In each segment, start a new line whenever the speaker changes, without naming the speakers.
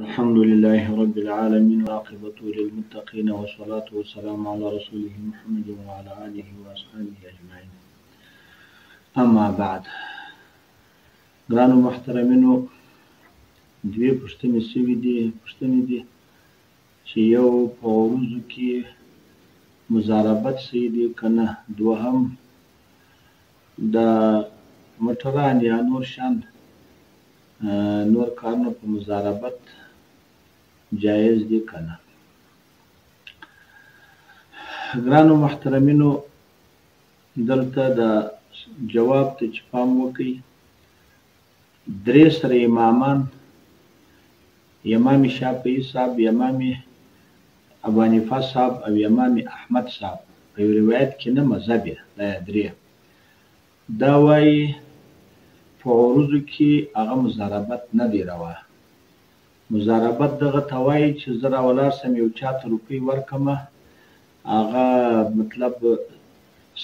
الحمد لله رب العالمين، والعاقبة للمتقين، والصلاة والسلام على رسوله محمد وعلى آله وأصحابه أجمعين. اما بعد، ګرانو محترمینو، دوې پوښتنې شوې دي، پوښتنې دي چې یو په عروضو کې مضاربت صحیح دی که نه، دوهم د موټران یا نور شیان نور کارونه په مضاربت جایز دي که نه. ګرانو محترمینو، دلته د جواب ته چې پام وکړئ، درې سره امامان، امام شافعي صاحب، امام ابو حنیفه صاحب او امام احمد صاحب، په یو روایت کې نه مذهب یې دا درې، دا وایي په عروضو کې هغه مضاربت نه دی روا. مضاربت دغه ته وایي چې زه راولاړ سم یو چا ته روپۍ ورکړم، هغه مطلب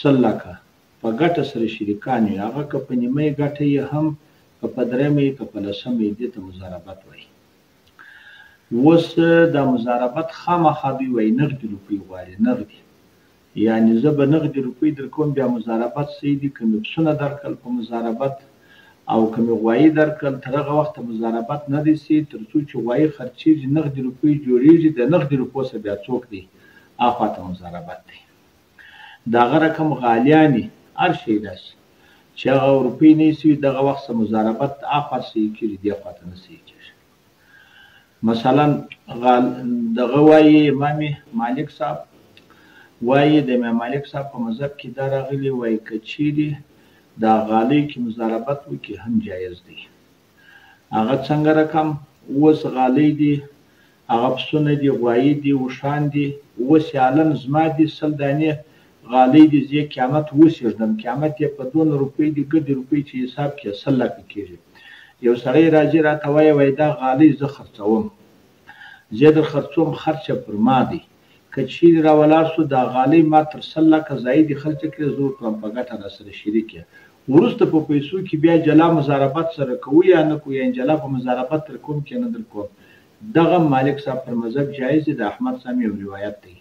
100 لکه په ګټه سره شریکان وي، هغه که په نیمه ګټه یې هم، که په درېیمه یې، که په لسمه یې، دې ته مضاربت وایي. اوس دا مضاربت خامخا دوی وایي نغدي روپۍ غواړي، نغدي، یعنې زه به نغدي روپۍ درکوم بیا مضاربت صحیح دي، که مې پسونه درکړل په مضاربت او که مې غوایي درکړل، تر هغه وخته مضاربت نه دی صحیح تر څو چې غوایي خرڅېږي، نغدي روپۍ جوړېږي، د نغدي روپو سره بیا څوک دی اخوا ته مضاربت دی. د هغه رقم غالیانې هر شی داسې چې هغه روپۍ نه سوي، دغه وخت سره مضاربت اخوا صحیح کېږي، دې خوا ته نه صحیح کېږي. مثلا دغه وایي امام مالک صاحب وایي، د امام مالک صاحب په مذهب کې دا راغلي، وایي که چیرې دا غالۍ کې مضاربت وکړي هم جایز دی. هغه څنګه رقم؟ اوس غالۍ دي، هغه پسونه دي، غوایي دي، اوښان دي، اوس یې علن زما دي، 100 دانې غالۍ دي، زه یې قیامت اوس ږدم، قیامت یې په دونه روپۍ دي، ګردې روپۍ چې حساب کړې 100 لکه کېږي. یو سړی راځي راته وایي، وایي دا غالۍ زه خرڅوم، زه در خرڅوم، خرڅ یې پر ما دی، که چیرې راولاړ سو دا غالۍ ما تر 100 لکه زایدې خرڅې کړې، زه ورته په ګټه را سره شریک یم. وروسته په پیسو کې بیا جلا مضاربت سره کوو یا نه کوو، یا جلا په مضاربت تر کوم کې نه در کوم، دغه مالک صاحب پر مذهب جایز دی، د احمد صاحب یو روایت دی.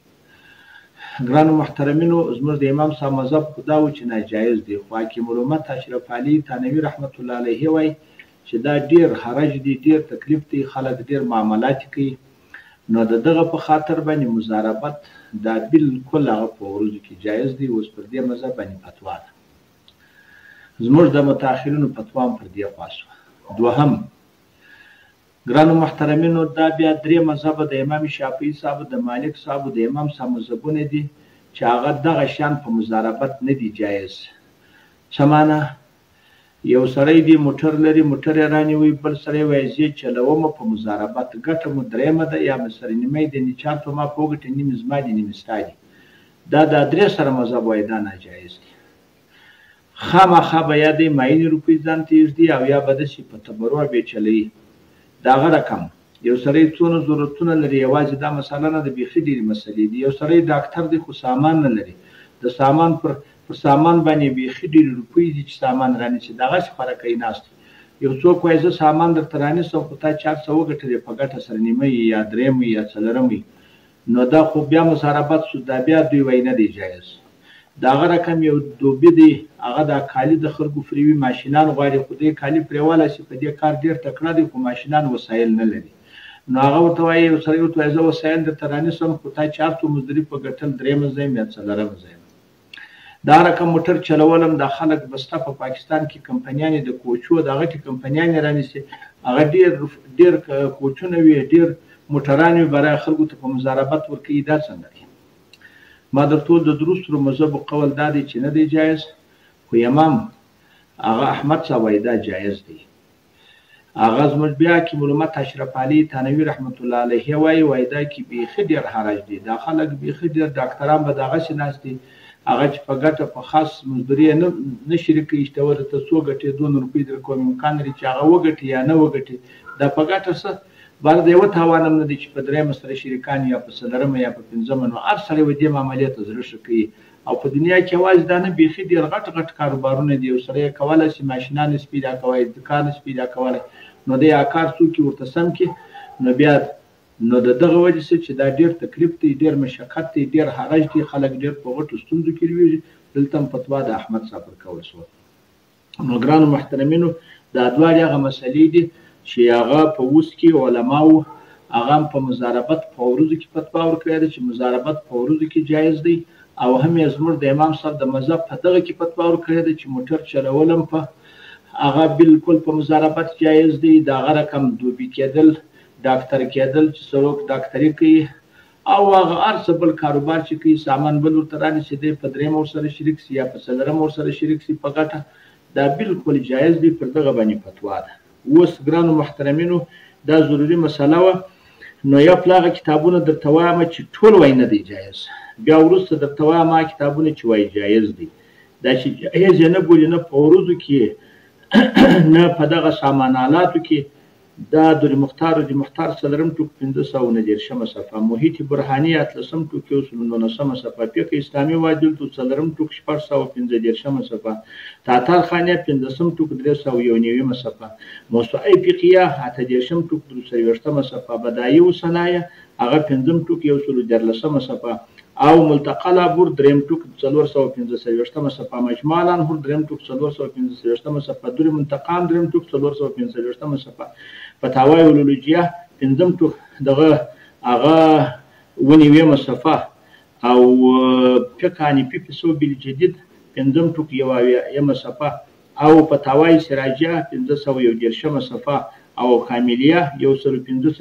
ګرانو محترمینو، زموږ د امام صاحب مذهب خو دا و چې ناجایز دی، خو حاکم الامت اشرف علي ثانوي رحمت الله علیه وایي چې دا ډېر حرج دی، ډېر تکلیف دی، خلک ډېر معاملات کوي، نو د دغه په خاطر باندې مضاربت دا بالکل هغه په عروضو کې جایز دی. اوس پر دې مذهب باندې فتوا ده، زموږ د متأخرینو فتوا هم پر دې خوا شوه. دوهم، ګرانو محترمینو، دا بیا درې مذهبه د امام شافعي صاحب، د مالک صاحب، د امام صاحب مذهبونه دي چې هغه دغه شیان په مضاربت نه دي جایز. څه معنی؟ یو سړی دی موټر لري، موټر یې رانیوي، بل سړی وایي زه یې چلوم په مضاربت، ګټه مو درېیمه ده یا مې سره نیمه دي، یعنې چار ته ما په وګټه، نیمې زما دي نیمې ستا دي. دا درې سره مذهب وایي دا ناجایز دي. خامخا به یا دی معینې روپۍ ځان ته ایږدي او یا به داسې په تبرع به یې چلوي. د هغه رقم یو سړی څونه ضرورتونه لري، یوازې دا مسله نه ده، بیخي ډېرې مسلې دي. یو سړی ډاکټر دی خو سامان نه لري، د سامان پر سامان باندې بیخي ډېرې روپۍ دي چې سامان رانیسي، دغسې خوراکۍ ناست دی. یو څوک وایي زه سامان درته رانیسم خو تا چې هر څه وګټلې په ګټه سره نیمه یې یا درېیمه یا څلورمه یې، نو دا خو بیا مضاربت شو، دا بیا دوی وایي نه دی جایز. د هغه رقم یو دوبي دی، هغه دا کالي د خلکو فریوي، ماشینان غواړي، خو دی کالي پرېوالی شي، په دې کار ډېر تکړه دی خو ماشینان وسایل نه لري، نو هغه ورته وایي، یو سړی ورته وایي زه وسایل درته رانیسم خو تا چې هر څو مزدوري په ګټل درېیمه زه یم یا څلورمه زه یم. دا رقم موټر چلولم، دا خلک بسته په پاکستان کې کمپنیانې د کوچو دا غټې کمپنیانې رانیسي، هغه ډېر ډېر کوچونه وي، ډېر موټران وي، برای خلکو ته په مضاربت ورکوي. دا څنګه دی؟ ما در ټول د درو سرو مذهبو قول دا دی چې نه دی جایز، خو امام هغه احمد صاحب وایي دا جایز دی. هغه زموږ بیا حاکم الامت اشرف علي ثانوي رحمت الله علیه وایي، وایي دا کې بیخي ډېر حرج دی، دا خلک بیخي ډېر ډاکټران به دغسې ناست دي، هغه چې په ګټه په خاص مزدوري یې نه شریکوي چې ته ورته څو ګټې دونه روپۍ در کوم، امکان لري چې هغه وګټي یا نه وګټي، دا په ګټه څه بر د یوه تاوان هم نه دی چې په درېیمه سره شریکان یا په څلورمه یا په پنځمه، نو هر سړی و دې معاملې ته زړه ښه کوي. او په دنیا کې یوازې دا نه، بیخي ډېر غټ غټ کاروبارونه دي، یو سړی یې کولی شي ماشینان نشي پیدا کولی، کار نشي پیدا کولی، نو دی کار څوک ورته سم کړي. نو بیا نو د دغه وجې څه چې دا ډېر تکلیف دی، ډېر مشقت دی، ډېر حرج دی، خلک ډېر په غټو ستونزو کې لوېږي. دلته هم فتوا د احمد صاحب ورکول شوه. نو ګرانو محترمینو، دا دواړې هغه مسلې دي چې هغه په اوس کې علماو هغه هم په مضاربت په عروضو کې فتوا ورکړې ده چې مضاربت په عروضو کې جایز دی، او هم یې زموږ د امام صاحب د مذهب په دغه کې فتوا ورکړې ده چې موټر چلول هم په هغه بالکل په مضاربت جایز دی. د هغه رقم دوبي کېدل، ډاکتر کېدل چې څوک ډاکتري کوي، او هغه هر څه بل کاروبار چې کوي، سامان بل ورته رانیسي، دی په درېیم ورسره شریک سي یا په څلورم ورسره شریک سي په ګټه، دا بالکل جایز دی، پر دغه باندې فتوا ده. اوس ګرانو محترمینو، دا ضروري مسله وه. نو یو پله هغه کتابونه درته وایم چې ټول وایي نه دی جایز، بیا وروسته درته وایم هغه کتابونه چې وایي جایز دی. دا چې جایز یې نه بولي، نه په عروضو کې، نه په دغه سامان آلاتو کې. دا در مختار د مختار څلورم ټوک 539مه صفحه، محیط برهاني اتلسم ټوک 119مه صفحه، فقه اسلامي واجلتو څلورم ټوک 635مه صفحه، تاتار خانیه پنځلسم ټوک 391مه صفحه، موسوعه فقهیه 38م ټوک 43مه صفحه، بدایع و صنایع هغه پنځم ټوک 113مه صفحه، او ملتقی العبور دریم ټوک 445مه صفحه، مجموع الانهر دریم ټوک 445مه صفحه، در منتقام دریم ټوک 445مه صفحه، فتاوی اولولوجیه پنځم ټوک دغه هغه 97مه صفحه، او فقه حنفي په ثوب الجدید پنځم ټوک 71مه صفحه، او فتاوی سراجیه 531مه صفحه، او کاملیه 145،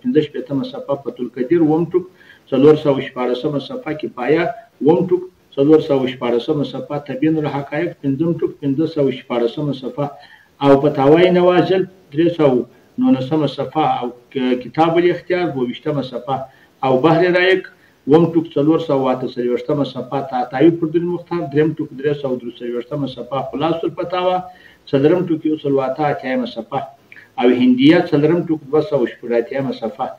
65مه صفحه، فتح القدیر اووم ټوک 416مه صفحه، کفایه اووم ټوک 416مه صفحه، تبیین الحقایق پنځم ټوک 516مه صفحه، او فتاوی نوازل 319مه صفحه، او کتاب الاختیار 22مه صفحه، او بحر رایق اووم ټوک 448مه صفحه، تعطاوي پر در مختار دریم ټوک 343مه صفحه، خلاص الفتاوا څلورم ټوک 188مه صفحه، او هندیه څلورم ټوک 286مه صفحه،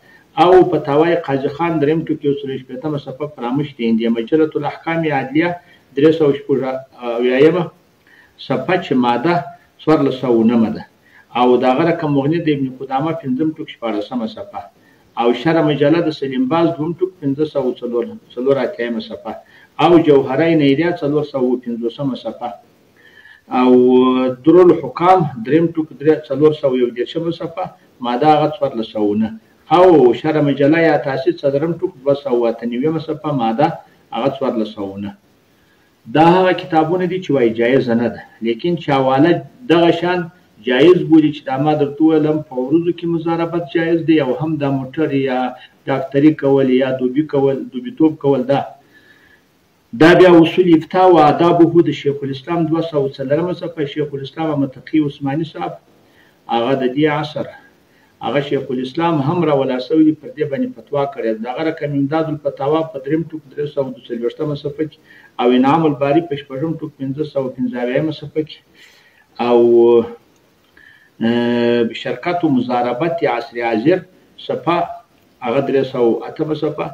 او فتاوی قاضي خان دریم ټوک 160مه صفحه، فراموش د هندیه، مجلة الاحکام عدلیه 376مه صفحه چې ماده 1409 ده، او د هغه رقم مغني د ابن قدامه پنځم ټوک 16مه صفحه، او شرع مجله د سلیم باز دوم ټوک 584مه صفحه، او جوهره نیریه 450مه صفحه، او در الحکام دریم ټوک 431مه صفحه، ماده هغه 1409، او شرع مجله یا تاسیس څلورم ټوک 298مه صفحه، ماده هغه 1409. دا هغه کتابونه دي چې وایي جایز نه ده، لیکن چې حواله دغه شان جایز بولي چې دا ما درته وویل، هم په عروضو کې مضاربت جایز دی، او هم دا موټر یا ډاکتري کول یا دوبي کول، دوبیتوب کول. دا بیا اصول افتا و آدابه د شیخ الاسلام 204مه صفحه. شیخ الاسلام متقي عثماني صاحب هغه د دې عصر هغه شیخ الاسلام هم راولاړ شوی دی، پر دې باندې فتوا کړې ده. دغه رقم امداد الفتاوا په دریم ټوک 342مه صفحه کې، او انعام الباري په شپږم ټوک 575مه صفحه کې، او شرکت و مضاربت عصر حاضر صفحه هغه 308مه صفحه.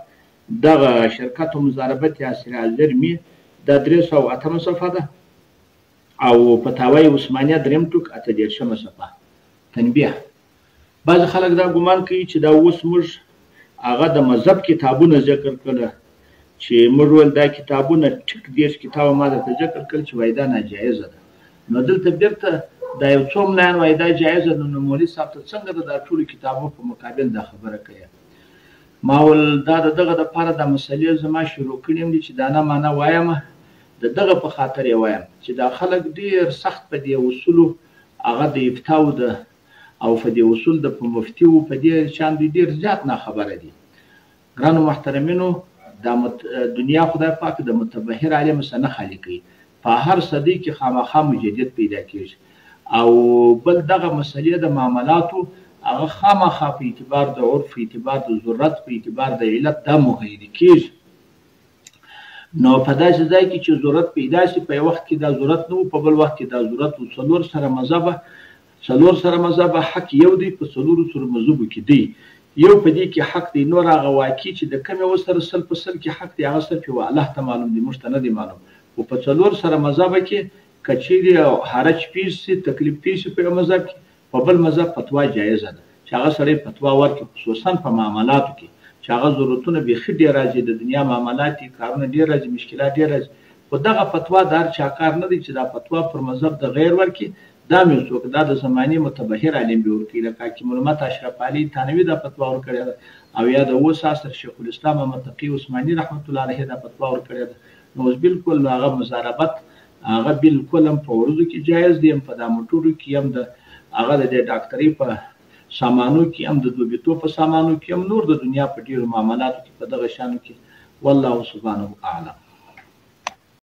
دغه شرکت و مضاربت عصر حاضر می دا 308مه صفحه ده، او فتاوی عثمانیه دریم ټوک 38مه صفحه. تنبیه: بعضې خلک دا ګمان کوي چې دا اوس موږ هغه د مذهب کتابونه ذکر کړل، چې موږ ول دا کتابونه ټیک 30 کتابه ما درته ذکر کړل چې وایي دا ناجایزه ده. نو دلته بیرته دا یو څو ملایان وایي دا جایزه ده، نو مولوي صاحب ته څنګه د دا ټولو کتابو په مقابل دا خبره کوي؟ ما ول دا د دغه دپاره دا مسلې زما شروع کړې دي چې دا نه معنی وایم، د دغه په خاطر یې وایم چې دا خلک ډېر سخت په دې اصولو هغه د افتاو د او په دې اصول د په مفتي و په دې شان دوی ډېر زیات ناخبره دي. ګرانو محترمینو، دا دنیا خدای پاک د متبهر عالم سره نه خالي کوي، په هر صدۍ کې خامخا مجدد پیدا کیږي. او بل دغه مسلې د معاملاتو هغه خامخا په اعتبار د عرف، په اعتبار د ضرورت، په اعتبار د علت دا مغیر کیږي. نو په داسې ځای کې چې ضرورت پیدا شي، په یو وخت کې دا ضرورت نه و، په بل وخت کې دا ضرورت و. څلور سره مذهبه حق یو دی، په څلورو سره مذهبو کې دی، یو په دې کې حق دی. نور هغه واقع چې د کومې وسره 100% کې حق دی، هغه صرف یو الله ته معلوم دی، موږ ته نه دی معلوم. خو په څلور سره مذهبه کې که چیرې حرج پیښ شي، تکلیف پیښ شي په یو مذهب کې، په بل مذهب فتوا جایزه ده. چې هغه سړی فتوا ورکړي، خصوصا په معاملاتو کې چې هغه ضرورتونه بیخي ډېر راځي، د دنیا معاملات دي، کارونه ډېر راځي، مشکلات ډېر راځي. خو دغه فتوا د هر چا کار نه دی چې دا فتوا پر مذهب د غیر ورکړي. دا مې څوک دا د زمانې متبهر عالم به ورکړي، لکه حکیم الامت اشرف علي ثانوي دا فتوا ورکړې ده، او یا د اوس عصر شیخ الاسلام محمد تقي عثماني رحمت الله علیه دا فتوا ورکړې ده. نو اوس بالکل هغه مضاربت هغه بالکل هم په ورځو کې جایز دی، هم په دا موټرو کې، هم د هغه د دې ډاکټرۍ په سامانو کې، هم د دوبیتو په سامانو کې، هم نور د دنیا په ډېرو معاملاتو کې په دغه شانو کې. والله سبحانه اعلم.